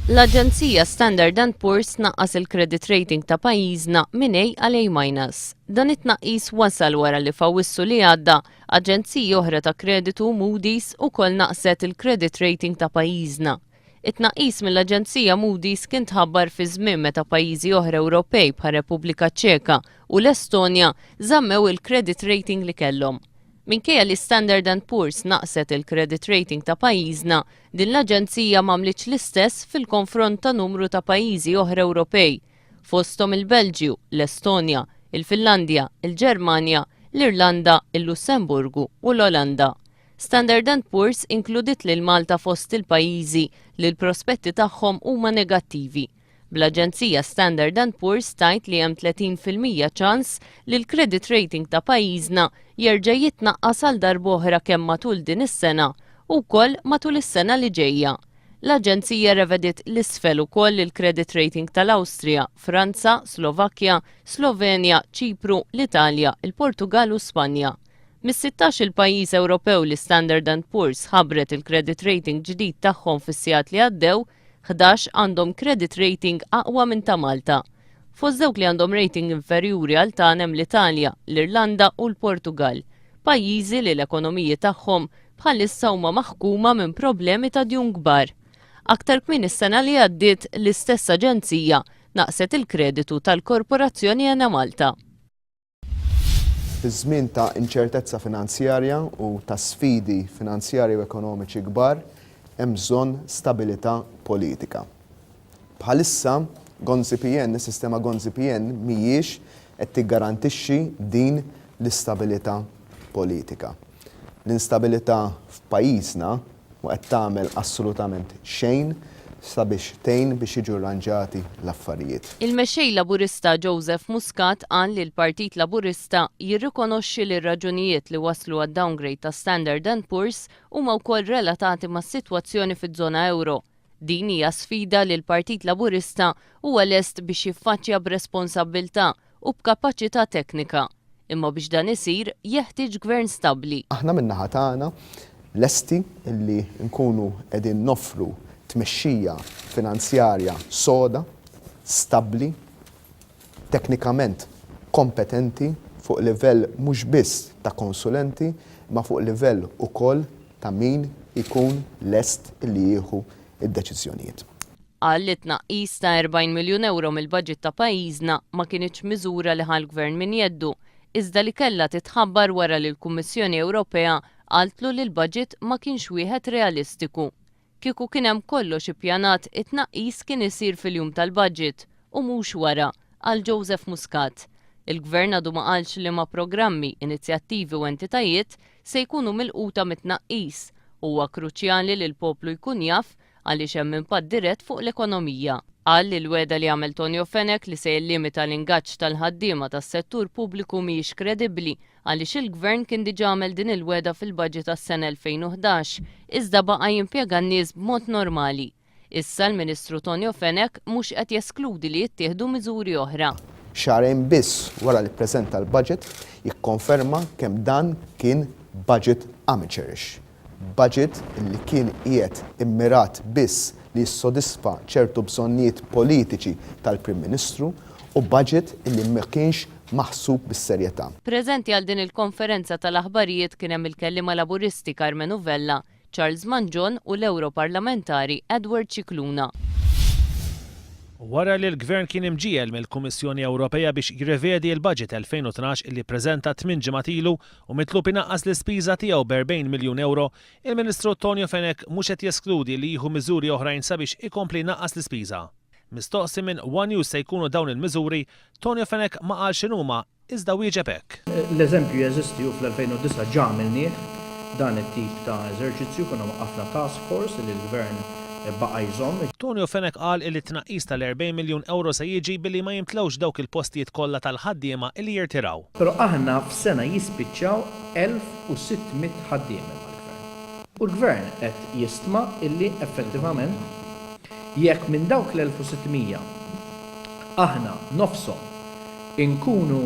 L-aġenzija Standard and Poor's tnaqqas il-credit rating ta' pajjiżna minn A għal A minus. Dan it-tnaqqis wasal wara li f'Awwissu li għadda, aġenziji oħra ta' kreditu Moody's ukoll naqset il-credit rating ta' pajjiżna. It-tnaqqis mill-aġenzija Moody's kien tħabbar fi żmien meta pajjiżi oħra Ewropej bħar-Repubblika Ċeka u l-Estonja żammew il-credit rating li kellhom. Minkejja li Standard and Poor's naqset il-credit rating ta' pajjiżna, din l-aġenzija m'għamlitx l-istess fil-konfront ta' numru ta' pajjiżi oħra Ewropej, fosthom il-Belġju, l-Estonja, il-Finlandja, il-Ġermanja, l-Irlanda, il-Lussemburgu u l-Olanda. Standard and Poor's inkludiet lil Malta fost il-pajjiżi li l-prospetti tagħhom huma negattivi. Bl-aġenzija Standard and Poor's tgħid li hemm 30% ċans li l-credit rating ta' pajjiżna jerġa' jitnaqqas għal darb'oħra kemm matul din is-sena u wkoll matul is-sena li ġejja. L-aġenzija revediet 'l isfel ukoll il-credit rating tal-Awstrija, Franza, Slovakkja, Slovenja, Ċipru, l-Italja, il-Portugall u Spanja. Mis-sittax-il pajjiż Ewropew li Standard and Poor's ħabbret il-credit rating ġdid tagħhom fis-sigħat li għaddew, 11 għandhom credit rating aqwa minn ta' Malta. Fost dawk li għandhom rating inferjuri għal tagħna hemm l-Italja, l-Irlanda u l-Portugall, pajjiżi li l-ekonomiji tagħhom bħalissa huma maħkuma minn problemi ta' djun kbar. Aktar kmieni s-sena li għaddiet, l-istess aġenzija naqset il-kreditu tal-Korporazzjoni Enemalta. Fi żmien ta' inċertezza finanzjarja u ta' sfidi finanzjarji u ekonomiċi kbar, hemm bżonn stabilità politika. Bħalissa, Gonzi PN, is-sistema Gonzi PN mhijiex qed tiggarantixxi din l-istabilità politika. L-instabilità f'pajjiżna Mhu qed tagħmel assolutament xejn sabiex tgħin biex jiġu rranġati l-affarijiet. Il-Mexxej Laburista Joseph Muscat qal li l-Partit Laburista jirrikonoxxi li r-raġunijiet li wasslu għad-downgrade ta' Standard and Poor's huma wkoll relatati mas-sitwazzjoni fiż-żona ewro. Din hija sfida li l-Partit Laburista huwa lest biex jiffaċċja b'responsabbiltà u b'kapaċità teknika. Imma biex dan isir, jeħtieġ gvern stabbli. Aħna min-naħa tagħna lesti li nkunu qegħdin noffru tmexxija finanzjarja soda, stabbli, teknikament kompetenti fuq livell mhux biss ta' konsulenti imma fuq livell ukoll ta' min ikun lest li jieħu d-deċiżjonijiet. Qal li t-tnaqqis ta' 40 miljun ewro mill-baġit ta' pajjiżna ma kinitx miżura li ħa l-Gvern minn jeddu, iżda li kellha titħabbar wara li l-Kummissjoni Ewropea qaltlu li l-baġit ma kienx wieħed realistiku. Kieku kien hemm kollox ippjanat it-tnaqqis kien isir fil-jum tal-baġit u mhux wara, qal Joseph Muscat. Il-Gvern għadu ma qalx liema programmi, inizjattivi u entitajiet se jkunu milquta mit-tnaqqis u huwa kruċjali li l-poplu jkun jaf għaliex hemm impatt dirett fuq l-ekonomija. Qal li l-wegħda li għamel Tonio Fenech li se jillimita l-ingaġġ tal-ħaddiema tas-settur pubbliku mhijiex kredibbli għaliex il-Gvern kien diġà għamel din il-wegħda fil-Budget għas-sena 2011 iżda baqa' jimpjega n-nies b'mod normali. Issa l-Ministru Tonio Fenech mhux qed jeskludi li jittieħdu miżuri oħra. Xahrejn biss wara li ppreżenta l-budget jikkonferma kemm dan kien budget amateurish. Budget li kien qiegħed immirat biss li jissodisfa ċertu bżonnijiet politiċi tal-Prim Ministru u budget li ma kienx maħsub bis-serjetà. Preżenti għal din il-konferenza tal-aħbarijiet kien hemm il-kelliema Laburisti Karmenu Vella, Charles Mangion u l-Ewroparlamentari Edward Scicluna. Wara li l-Gvern kien imġiegħel mill-Kummissjoni Ewropea biex jirrevedi l-Budget 2012 li ppreżenta tmien ġimgħat ilu u mitlub inaqqas l-ispiża tiegħu b'40 miljun ewro, il-Ministru Tonio Fenech mhux qed jeskludi li jieħu miżuri oħrajn sabiex ikompli jnaqqas l-ispiża. Mistoqsi minn one News se jkunu dawn il-miżuri, Tonio Fenech ma qalx x'inhuma iżda wieġeb hekk. L-eżempju jeżisti u fl-2009 ġa għamilnieh dan it-tip ta' eżerċizzju, konna waqqafna task force li l-Gvern baqa' jżomm. Tonio Fenech qal illi t-tnaqqis tal-40 miljun ewro se jiġi billi ma jimtlewx dawk il-postijiet kollha tal-ħaddiema illi jirtiraw. Però aħna f'sena jispiċċaw 1,600 ħaddiem mal-Gvern. U l-Gvern qed jistma illi effettivament jekk minn dawk l-1,600 aħna nofshom inkunu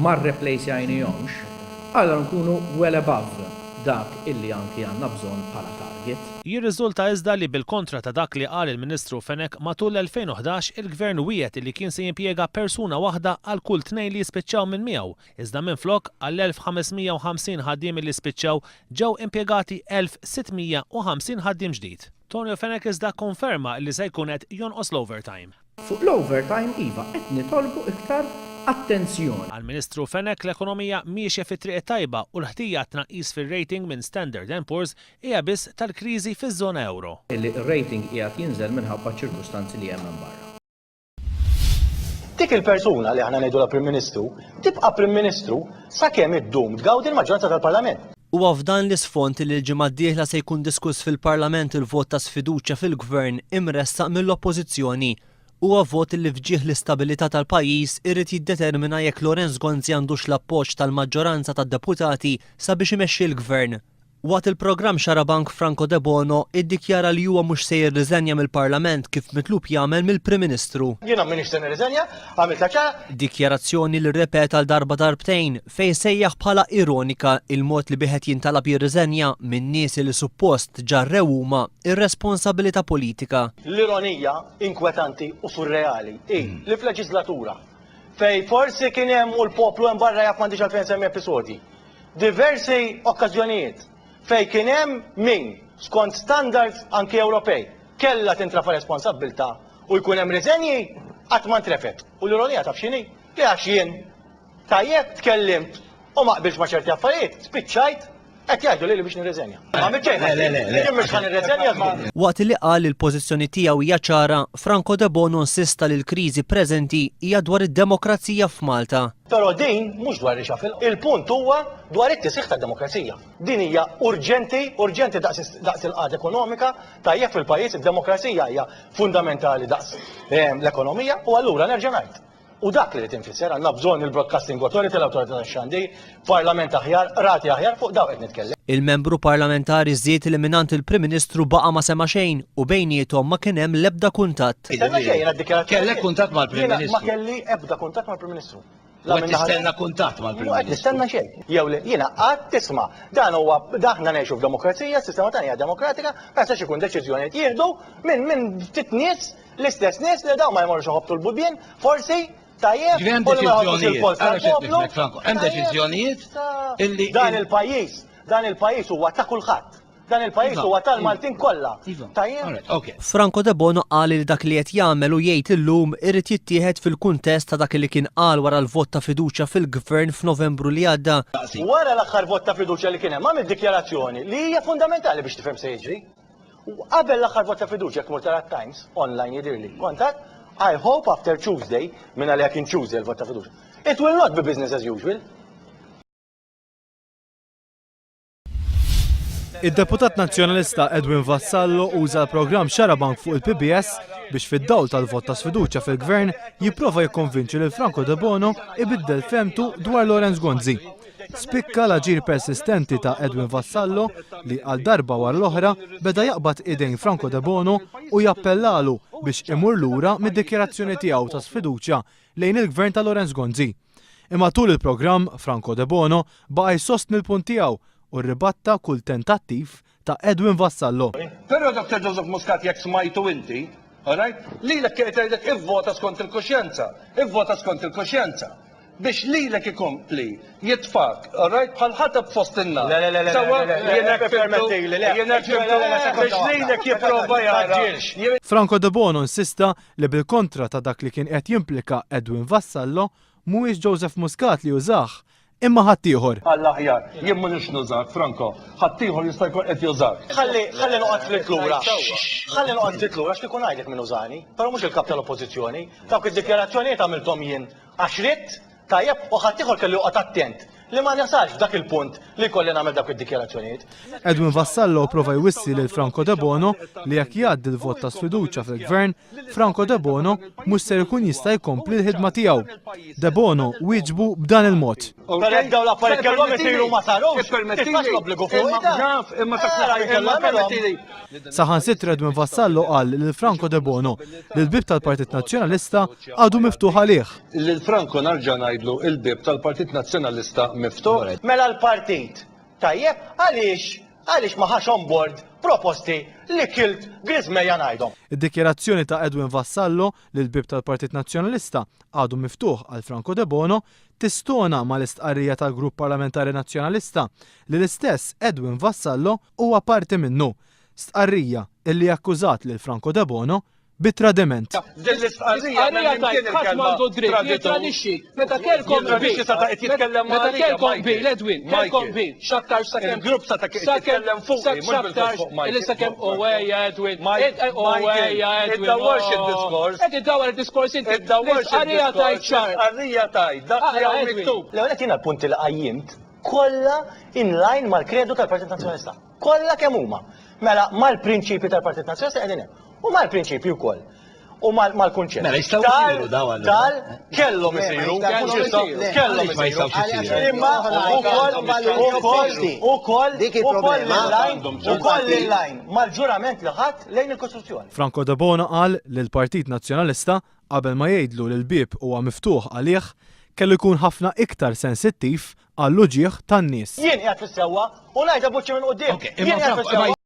ma rreplejsjajnihomx, allura nkunu well above. dak illi anki għandna bżonn bħala target. Jirriżulta iżda li bil-kontra ta' dak li qal il-Ministru Fenech, matul l-2011 il-Gvern wiegħed illi kien se jimpjega persuna waħda għal kull tnejn li jispiċċaw minn miegħu, iżda minflok, għall-1,550 ħaddiem illi spiċċaw, ġew impjegati 1,650 ħaddiem ġdid. Tonio Fenech iżda kkonferma illi se jkun qed jonqos l-overtime. Fuq l-overtime iva qed nitolbu iktar attenzjoni. Għall-Ministru Fenech l-ekonomija miexja fit-triq it-tajba u l-ħtija għat-tnaqqis fir-rating minn Standard and Poor's hija biss tal-kriżi fiż-żona ewro. Illi r-rating qiegħed jinżel minħabba ċ-ċirkustanzi li hemm hemm barra. Dik il-persuna li aħna ngħidulha Prim Ministru tibqa' Prim Ministru sakemm iddum tgawdi l-maġġoranza tal-Parlament. Huwa f'dan l-isfond li l-ġimgħa d-dieħla se jkun diskuss fil-Parlament il-vot ta' sfiduċja fil-Gvern imressaq mill-Oppożizzjoni. Huwa vot li f'ġieħ l-istabilità tal-pajjiż irid jiddetermina jekk Lawrence Gonzi għandux l-appoġġ tal-maġġoranza tad-deputati sabiex imexxi l-Gvern. Waqt il-programm Xarabank Franco Debono iddikjara li huwa mhux se jirriżenja mill-Parlament kif mitlub jagħmel mill-Prim Ministru. Jiena m'iniex se nirriżenja, għamiltha ċara. Dikjarazzjoni li rrepeta għal darba darbtejn fejn sejjaħ bħala ironika il-mod li bih qed jintalab jirriżenja minn nies li suppost ġarrew huma r-responsabilità politika. L-ironija inkwetanti u surreali hi li f'leġiżlatura fejn forsi kien hemm u l-poplu hemm barra jaf m'għandix għalfejn nsemmi episodji, Diversi okkażjonijiet fejn kien hemm min, skont standards anki Ewropej, kellha tintrafa' responsabbiltà u jkun hemm riżenji, qatt ma ntrefgħet. U l-ironija taf x'inhi? Li għax jien tajjeb tkellimt u ma qbiltx ma' ċerti affarijiet, spiċċajt qed jgħidu lili biex nirriżenja. Ma għamilt xejn ħażin. Jien mhux ħa nirriżenja żgur. Waqt li qal li l-pożizzjoni tiegħu hija ċara, Franco Debono insista li l-kriżi preżenti hija dwar id-demokrazija f'Malta. Però din mhux dwar reshuffle, il-punt huwa dwar it-tisħiħ tad-demokrazija. Din hija urġenti, urġenti daqs daqs il-qagħda ekonomika, tajjeb fil-pajjiż, id-demokrazija hija fundamentali daqs l-ekonomija u allura nerġa' ngħid. U dak li rrid infisser, għandna bżonn il-Broadcasting Authority, l-Awtorità tax-Xandir, Parlament aħjar, qrati aħjar, fuq dawn qed nitkellem. Il-membru parlamentari żied li mingħand il-Prim Ministru baqa' ma sema' xejn u bejniethom ma kien hemm l-ebda kuntatt. Stenna xejn, jiena ddikjarazzjoni. Kellek kuntatt mal-Prim Jiena Ministru? ma kelli ebda kuntatt mal-Prim Ministru. U qed tistenna kuntatt mal-Prim Mhu qed Ministru? nistenna xejn. Jew le, jiena qatt tisma' dan huwa aħna ngħixu f'demokrazija, s-sistema tagħna hija demokratika, ma jistax ikun deċiżjonijiet jieħdu minn minn ftit nies, l-istess nies li dawn ma jmorrux iħobbtu l-bubien, forsi, tajjeb, Ġifieri hemm u li ma jħobbux deċiżjonijiet, il-post ara x'qed tal-poplu. nifhmek Franco, hemm Tajjeb, deċiżjonijiet illi Dan il-pajjiż, dan il-pajjiż huwa ta' kulħadd. Dan il-pajjiż Iva, huwa tal-Maltin kollha. Iva. Tajjeb? All right, okay. Franco Debono qal li dak li qed jagħmel u jgħid illum irid jittieħed fil-kuntest ta' dak li kien qal wara l-vot ta' fiduċja fil-Gvern f'Novembru li għadda. Wara l-aħħar vot ta' fiduċja li kien hemm għamilt dikjarazzjoni li hija fundamentali biex tifhem se jiġri. U qabel l-aħħar vot ta' fiduċja jekk mur tara t-Times online jidhirli kont għedt I hope after Tuesday, minn għalija kien Tuesday l-vot ta' fiduċja, it will not be business as usual. Id-deputat Nazzjonalista Edwin Vassallo uża l-programm Xarabank fuq il-PBS biex fid-dawl tal-vot ta' sfiduċja fil-Gvern jipprova jikkonvinċi lil Franco Debono ibiddel fehmtu dwar Lawrence Gonzi. Spikka l-aġir persistenti ta' Edwin Vassallo li għal darba wara l-oħra beda jaqbad idejn Franco Debono u jappellalu biex imur lura mid-dikjarazzjoni tiegħu ta' sfiduċja lejn il-Gvern ta' Lawrence Gonzi. Imma tul il-programm, Franco Debono baqa' jsostni l-punt tiegħu u rribatta kull tentattiv ta' Edwin Vassallo. Però Dr. Joseph Muscat jekk smajtu inti, all right, lilek kien qed jgħidlek ivvota skont il-kuxjenza, ivvota skont il-kuxjenza. Biex lilek ikompli jitfak, all right, bħal ħatab fost in-nar. Le, le, le, le, Sewwa, le, le, le, jien hekk fhimtu, ippermettili, le. jien hekk fhimtu, Le, le, le, sekonda biex waħda. lilek jipprova jara. Tgħaġġilx. Franco Debono insista li bil-kontra ta' dak li kien qed jimplika Edwin Vassallo, mhuwiex Joseph Muscat li użah, imma ħaddieħor. Għall-aħjar. Jien m'iniex nużak, Franco. Ħaddieħor jista' jkun qed jużak. Ħalli, ħalli noqgħod ftit lura. Ħalli noqgħod ftit lura għax kieku ngħidlek min użani, però mhux il-Kap tal-Oppożizzjoni. Dawk id-dikjarazzjonijiet għamilthom jien għax ridt, tajjeb, u ħaddieħor kellu joqgħod attent li ma nasalx f'dak il-punt li jkolli nagħmel dawk id-dikjarazzjonijiet. Edwin Vassallo prova jwissi lil Franco Debono li jekk jgħaddi l-vot ta' sfiduċja fil-Gvern, Franco Debono mhux ser ikun jista' jkompli l-ħidma tiegħu. Debono wieġbu b'dan il-mod. Però jekk dawn l-affarijiet kellhom isiru ma sarux, titfax l-obbligu fuqi dan. Naf, imma ta' Ara min kellu jagħmilhom. Saħansitra Edwin Vassallo qal lil Franco Debono li l-bieb tal-Partit Nazzjonalista għadu miftuħ għalih. Lil Franco narġa' ngħidlu il-bieb tal-Partit Nazzjonalista miftuħ. Mela l-partit. Tajjeb, għaliex għaliex ma ħax on board proposti li kilt griżmejja ngħidhom. Id-dikjarazzjoni ta' Edwin Vassallo li l-bieb tal-Partit Nazzjonalista għadu miftuħ għal Franco Debono tistona mal-istqarrija tal-Grupp Parlamentari Nazzjonalista li l-istess Edwin Vassallo huwa parti minnu. Stqarrija illi akkużat lil Franco Debono bi tradiment. Din l-istqarrija Istqarrija tajt ħadd m'għandu dritt jitradixxi. Meta kellkom qbil. Meta kellkom qbil, Edwin, kellkom qbil, x'aktarx sakemm. Il-grupp seta' kien jitkellem fuqi, mhux bilfors fuq Michael. Illi sakemm u ejja Edwin. U ejja Edwin. Iddawwarx id-diskors. Qed iddawwar id-diskors inti. Iddawwarx L-istqarrija tajt ċar. L-istqarrija tajt dak li hawn miktub. L-ewwel nett jiena l-punti li qajjimt kollha in line mal-kredu tal-Partit Nazzjonalista. Kollha kemm huma. Mela mal-prinċipji tal-Partit Nazzjonalista qegħdin hemm. U mal-prinċipji wkoll. U mal-kunċett. Mela jistgħu jsiru daw allura. Tal kellhom isiru. Kellhom isiru. Imma ukoll ukoll ukoll ukoll ukoll in-line mal-ġurament li ħadt lejn il-Kostituzzjoni. Franco Debono qal li l-Partit Nazzjonalista qabel ma jgħidlu li l-bieb huwa miftuħ għalih, kellu jkun ħafna iktar sensittiv għall-uġigħ tan-nies. Jien qiegħed fis-sewwa u ngħidha b'wiċċi minn quddiem. Jien qiegħed fis-sewwa.